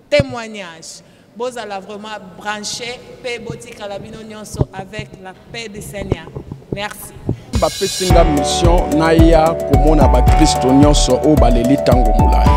témoignage. Bozala vraiment branché pe botikala bino nyonso avec la paix du Seigneur. Merci. Bapesi nga mission naya komona bakristo nyonso oyo baleli ntango molai.